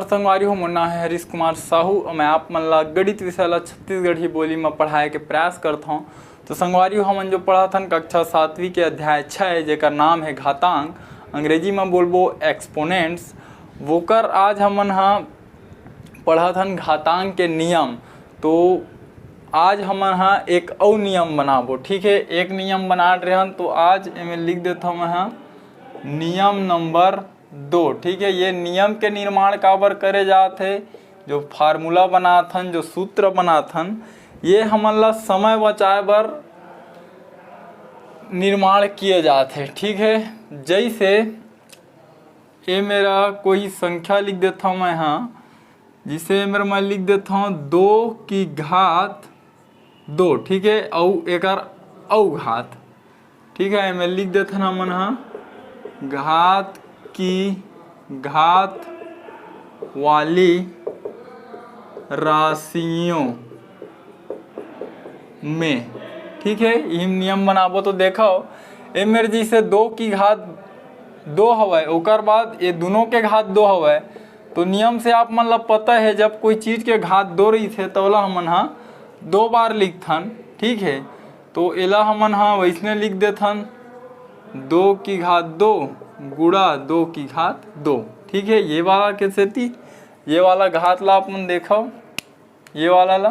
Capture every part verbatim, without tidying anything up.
संगवारी हो, मोर नाम है हरीश कुमार साहू और मैं आप मन ला गणित विषय ला छत्तीसगढ़ी बोली में पढ़ाए के प्रयास करत हौं। तो संगवारी हो, हमन जो पढ़त हन कक्षा सातवीं के अध्याय छः, जेकर नाम है घातांक, अंग्रेजी में बोलबो एक्सपोनेंट्स, वोकर आज हमन हा पढ़त हन घातांक के नियम। तो आज हमन हा एक अउ नियम बनाबो, ठीक है। एक नियम बनात रहन, तो आज एमे लिख देथव मैं हा नियम नंबर दो, ठीक है। ये नियम के निर्माण काबर करे जात है, जो फार्मूला बनाथन, जो सूत्र बनाथन, ये हमन ला समय बचाए बर निर्माण किए जात है, ठीक है। जैसे ये मेरा कोई संख्या लिख देता हूँ मैं, हाँ, जिसे मेरा मैं लिख देता हूँ दो की घात दो, ठीक है, अउ एकर अउ घात, ठीक है, मैं लिख देता हूँ मन, हाँ, घात की घात वाली राशियों में, ठीक है, इही नियम बनाबो तो देखो, ए मेर जैसे दो की घात दो हवय, ओकर बाद ये दोनों के घात दो हवय, तो नियम से आप मन ला पता है, जब कोई चीज के घात दो रहिथे, तो ओला हमन हा दो बार लिखथन, ठीक है। तो एला हमन हा वैसने लिख देथन, दो की घात दो गुणा दो की घात दो, ठीक है। ये वाला के सेती ये वाला घात ला आप मन देखो, ये वाला ला,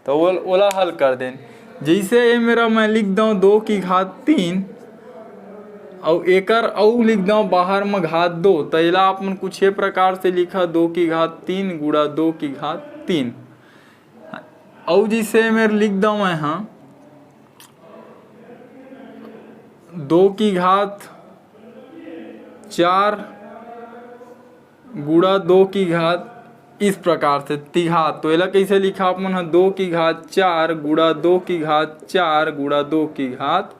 तो ओला हल कर देन। जैसे ये मेरा मैं लिख दऊँ दो की घात तीन, अउ एकर अउ लिख दऊँ बाहर में घात दो, तो एला आप मन कुछ ये प्रकार से लिखा, दो की घात तीन गुणा दो की घात तीन। अउ जैसे मेरे लिख दऊँ मैं, हाँ, दो की घात चार गुणा दो की घात इस प्रकार से तिघात। तो एला कैसे लिखा आप मन ह? दो की घात चार गुणा दो की घात चार गुणा दो की घात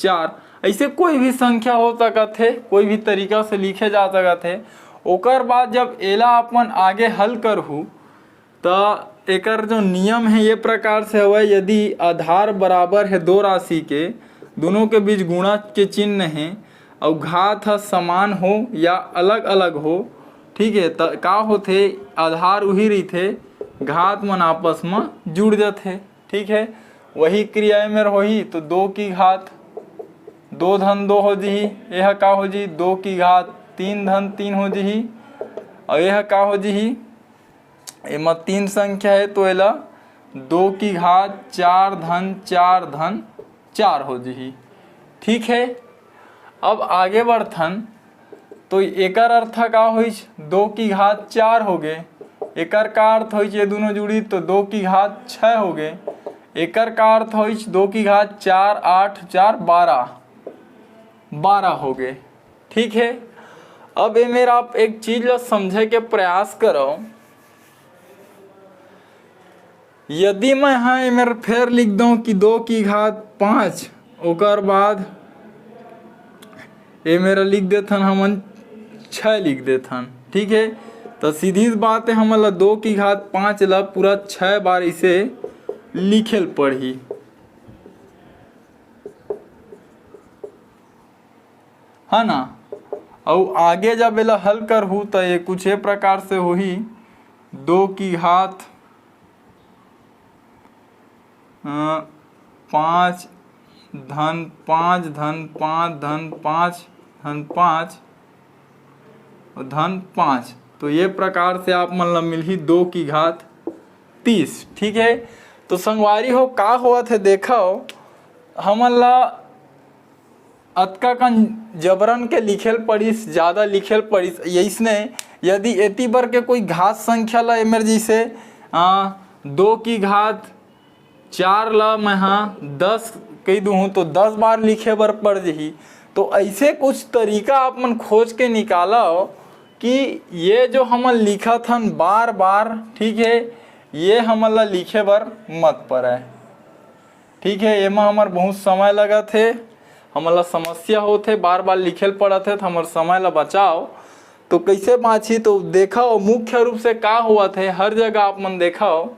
चार। ऐसे कोई भी संख्या हो सकत है, कोई भी तरीका से लिखे जा सकत है। ओकर बाद जब एला अपन आगे हल करहू, त एकर जो नियम है ये प्रकार से हवय, यदि आधार बराबर है दो राशि के, दोनों के बीच गुणा के चिन्ह है, अउ घात ह समान हो या अलग अलग हो, ठीक है, त का होथे, आधार उही रहिथे, घात मन आपस म जुड़ जथे, ठीक है। वही क्रिया ए मेर होही, तो दो की घात दो धन दो हो जिही, यह का हो जिही, दो की घात तीन धन तीन हो जिही, और यह का हो जिही, एमा तीन संख्या है, तो एला दो की घात चार धन चार धन चार हो जिही। ठीक है, अब आगे बढ़थन, तो एकर अर्थ का होइस, दो की घात चार हो गे। एकर का अर्थ होइस, ये दोनों जुड़ी तो दो की घात छः हो गे। एकर का अर्थ होइस, दो की घात चार आठ चार बारह, बारह हो गे। ठीक है, अब ए मेर आप एक चीज ला समझे के प्रयास करो। यदि मैं हाँ ए मेर फेर लिख दो कि दो की घात पाँच, ओकर बाद ए मेर लिख देथन हमन छः लिख देथन, ठीक है। तो सीधी बात है, हमन ला दो की घात पाँच ला पूरा छः बार इसे लिखे ल पड़ही। है ना। अउ आगे जब एला हल करहू, त ये कुछ ए प्रकार से होही, दो की घात पाँच धन पाँच धन पाँच धन पाँच धन पाँच धन पाँच, तो ये प्रकार से आप मन ला मिलही दो की घात तीस। ठीक है, तो संगवारी हो, का होवत है, देखो, हमन ला अतका कन जबरन के लिखेल पड़िस, ज़्यादा लिखेल पड़िस। यइसने यदि एती बर के कोई घात संख्या ला ए मेर जैसे दो की घात चार ला मैं हाँ दस कही दूँ, तो दस बार लिखे बर पड़ जही। तो ऐसे कुछ तरीका आप मन खोज के निकालो कि ये जो हमन लिखत हन बार बार, ठीक है, ये हमन ला लिखे बर मत पड़े। ठीक है, एमा हमर बहुत समय लगत हे, हमन ला समस्या होत हे, बार बार लिखे ल पड़त हे, तो हमर समय ला बचाओ। तो कैसे बाँची, तो देखो मुख्य रूप से का होवत हे, हर जगह आप मन देखो,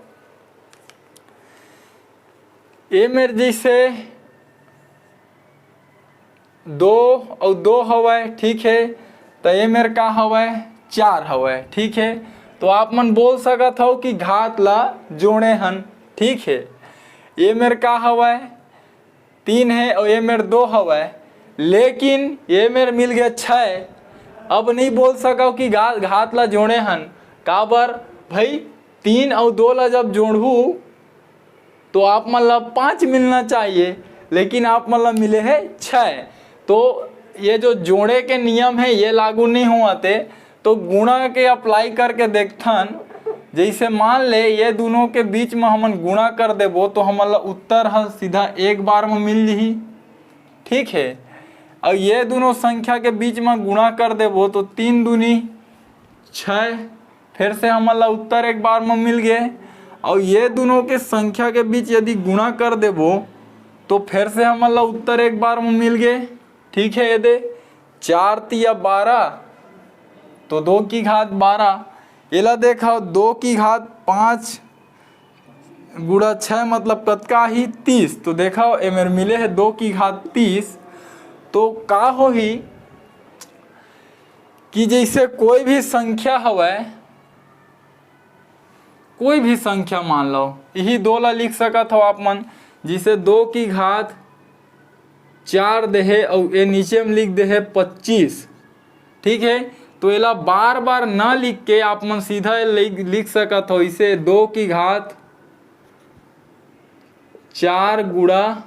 ए मेर जैसे दो अउ दो हवय, ठीक है, तो ए मेर का हवय, चार हवय, ठीक है। तो आप मन बोल सकत हव कि घात ला जोड़े हन, ठीक है। ये मेर का हवय, तीन है, और ये मेर दो हवय, लेकिन ये मेर मिल गया छः। अब नहीं बोल सकव कि घात ला जोड़े हन, काबर भाई, तीन और दो ला जब जोड़हू तो आप मन ला पाँच मिलना चाहिए, लेकिन आप मन ला मिले है छः। तो ये जो जोड़े के नियम है, ये लागू नहीं होवत हे। तो गुणा के अप्लाई करके देखथन। जैसे मान ले, ये दोनों के बीच में हमन गुणा कर देबो, तो हमन ला उत्तर ह सीधा एक बार में मिल जही, ठीक है। और ये दोनों संख्या के बीच में गुणा कर देबो, तो तीन दूनी छः, फिर से हमन ला उत्तर एक बार में मिल गए। और ये दोनों के संख्या के बीच यदि गुणा कर देबो, तो फिर से हमन ला उत्तर एक बार में मिल गए, ठीक है। ये दे, चार तिया बारह, तो दो की घात बारह। एला देखा, दो की घात पाँच गुणा छः मतलब कतका ही? तीस। तो देखा, ए मेर मिले है दो की घात तीस। तो का होही कि जैसे कोई भी संख्या हवय, कोई भी संख्या मान लो, यही दो ला लिख सकत हो आप मन, जैसे दो की घात चार देहे और ये नीचे में लिख देहे पच्चीस, ठीक है। तो एला बार बार ना लिख के आप मन सीधा लिख, लिख सकत हो इसे, दो की घात चार गुणा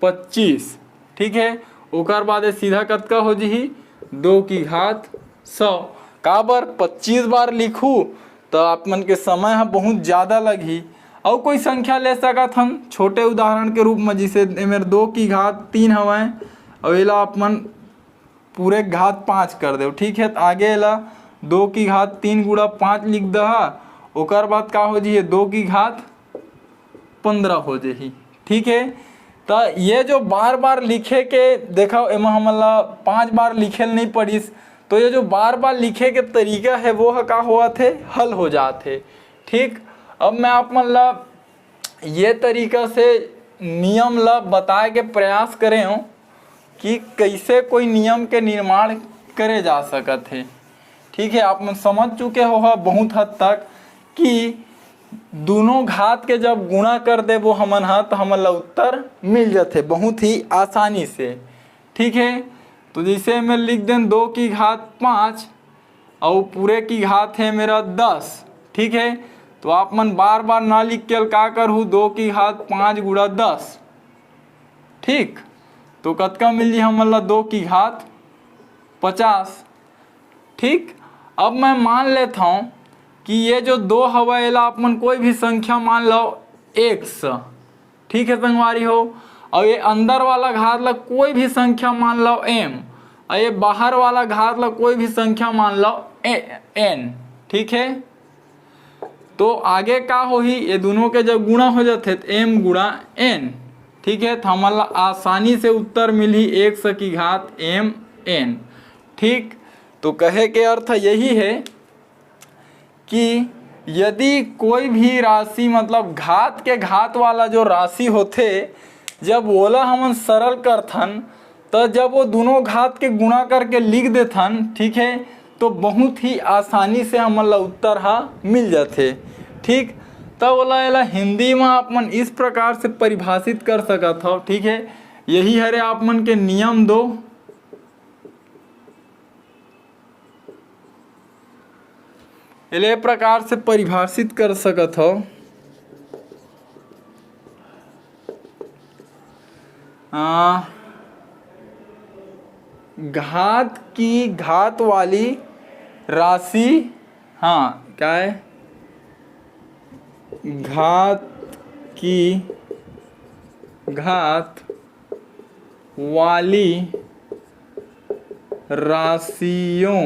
पच्चीस, ठीक है। ओकर बाद ये सीधा कतका हो जही? दो की घात सौ। काबर पच्चीस बार लिखू तो आप मन के समय ह बहुत ज़्यादा लगही। अउ कोई संख्या ले सकत हन छोटे उदाहरण के रूप में, जैसे ए मेर दो की घात तीन हवय, अउ एला आप मन पूरे घात पाँच कर देव, ठीक है। तो आगे एला दो की घात तीन गुणा पाँच लिख दहा, ओकर बाद का हो जही? दो की घात पंद्रह हो जही, ठीक है। तो ये जो बार बार लिखे के, देखो, एमा हमन ला पाँच बार लिखे ल नहीं पड़िस, तो ये जो बार बार लिखे के तरीका है, वो ह का होवत हे? हल हो जात हे, ठीक। अब मैं आप मन ला ये तरीका से नियम ला बताए के प्रयास करे हूँ कि कैसे कोई नियम के निर्माण करे जा सकत हे, ठीक है। आप मन समझ चुके हो ह बहुत हद तक कि दोनों घात के जब गुणा कर देबो हमन ह, तो हमन ला उत्तर मिल जाथे बहुत ही आसानी से, ठीक है। तो जैसे मैं लिख दें दो की घात पाँच, और पूरे की घात है मेरा दस, ठीक है। तो आप मन बार बार ना लिख के का करहू, दो की घात पाँच गुणा दस, ठीक। तो कतका मिल जी हमन ला? दो की घात पचास, ठीक। अब मैं मान लेता हूँ कि ये जो दो हवा, एला आप मन कोई भी संख्या मान लो, एक्स, ठीक है संगवारी हो। और ये अंदर वाला घात ला कोई भी संख्या मान लो, एम, और ये बाहर वाला घात ला कोई भी संख्या मान लो, ए, एन, ठीक है। तो आगे का होही? ये दोनों के जब गुणा हो जाथे तो एम गुणा एन, ठीक है। तो हमन ला आसानी से उत्तर मिलही एक्स की घात एम एन, ठीक। तो कहे के अर्थ यही है कि यदि कोई भी राशि, मतलब घात के घात वाला जो राशि होथे, जब ओला हमन सरल करथन, त जब वो दोनों घात के गुणा करके लिख देथन, ठीक है, तो बहुत ही आसानी से हमन ला उत्तर हा मिल जाथे, ठीक। त ओला, एला हिंदी में आप मन इस प्रकार से परिभाषित कर सकत हो, ठीक है। यही हरे आप मन के नियम दो। एला ए प्रकार से परिभाषित कर सकत हो। आ, घात की घात वाली राशि, हाँ, क्या है? घात की घात वाली राशियों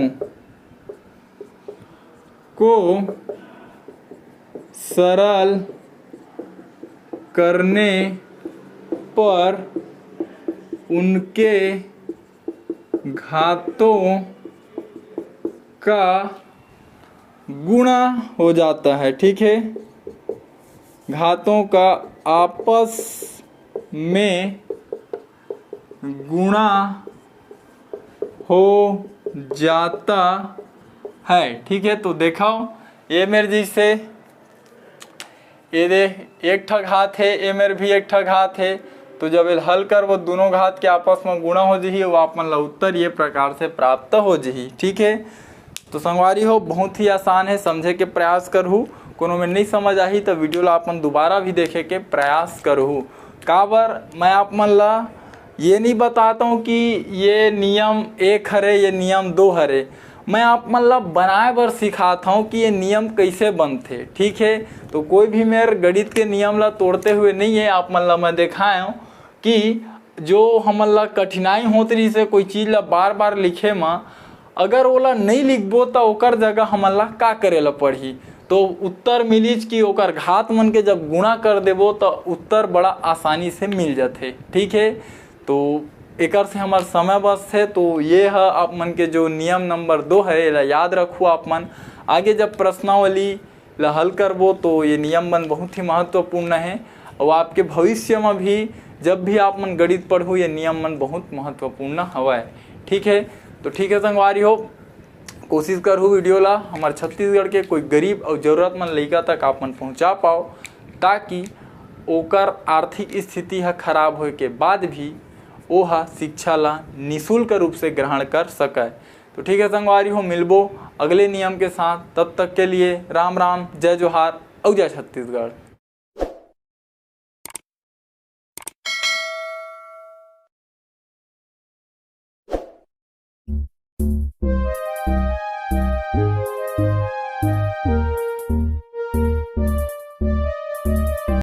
को सरल करने पर उनके घातों का गुणा हो जाता है, ठीक है, घातों का आपस में गुणा हो जाता है, ठीक है। तो देखो, ये मेर जैसे ये दे एक ठा घात हे, ये मेर भी एक ठा घात हे। तो जब एला हल करबो, दोनों घात के आपस में गुणा हो जही, वो आप मन ला उत्तर ये प्रकार से प्राप्त हो जही, ठीक है। तो संगवारी हो, बहुत ही आसान है, समझे के प्रयास करहू। कोनो में नहीं समझ आही तो वीडियो ला अपन दोबारा भी देखे के प्रयास करहू। काबर मैं आप मन ला ये नहीं बताता हूँ कि ये नियम एक हरे, ये नियम दो हरे। मैं आप मन ला बनाए बर सिखात हूँ कि ये नियम कैसे बनथे, ठीक है। तो कोई भी मेर गणित के नियम ला तोड़ते हुए नहीं है, आप मन ला मैं दिखाए हूँ कि जो हमन ला कठिनाई होत रहिस हे कोई चीज ला बार बार लिखे म, अगर ओला नहीं लिखबो त ओकर जगह हमन ला का करे ला पड़ही। तो उत्तर मिलिच कि ओकर घात मन के जब गुणा कर देबो त उत्तर बड़ा आसानी से मिल जाथे, ठीक है। तो एकर से हमर समय बचथे। तो ये ह आप मन के जो नियम नंबर दो है, एला याद रखू आप मन। आगे जब प्रश्नावली ला हल करबो तो ये नियम मन बहुत ही महत्वपूर्ण है, और आपके भविष्य में भी जब भी आप मन गणित पढ़ू, ये नियम मन बहुत महत्वपूर्ण हवय, ठीक है। तो ठीक है संगवारी हो, कोशिश करहू वीडियो ला हमर छत्तीसगढ़ के कोई गरीब और जरूरतमंद लइका तक आप मन पहुँचा पाओ, ताकि ओकर आर्थिक स्थिति ह खराब होए के बाद भी ओ ह शिक्षा ला निशुल्क रूप से ग्रहण कर सकय। तो ठीक है संगवारी हो, मिलबो अगले नियम के साथ। तब तक के लिए राम राम, जय जोहार, और जय छत्तीसगढ़।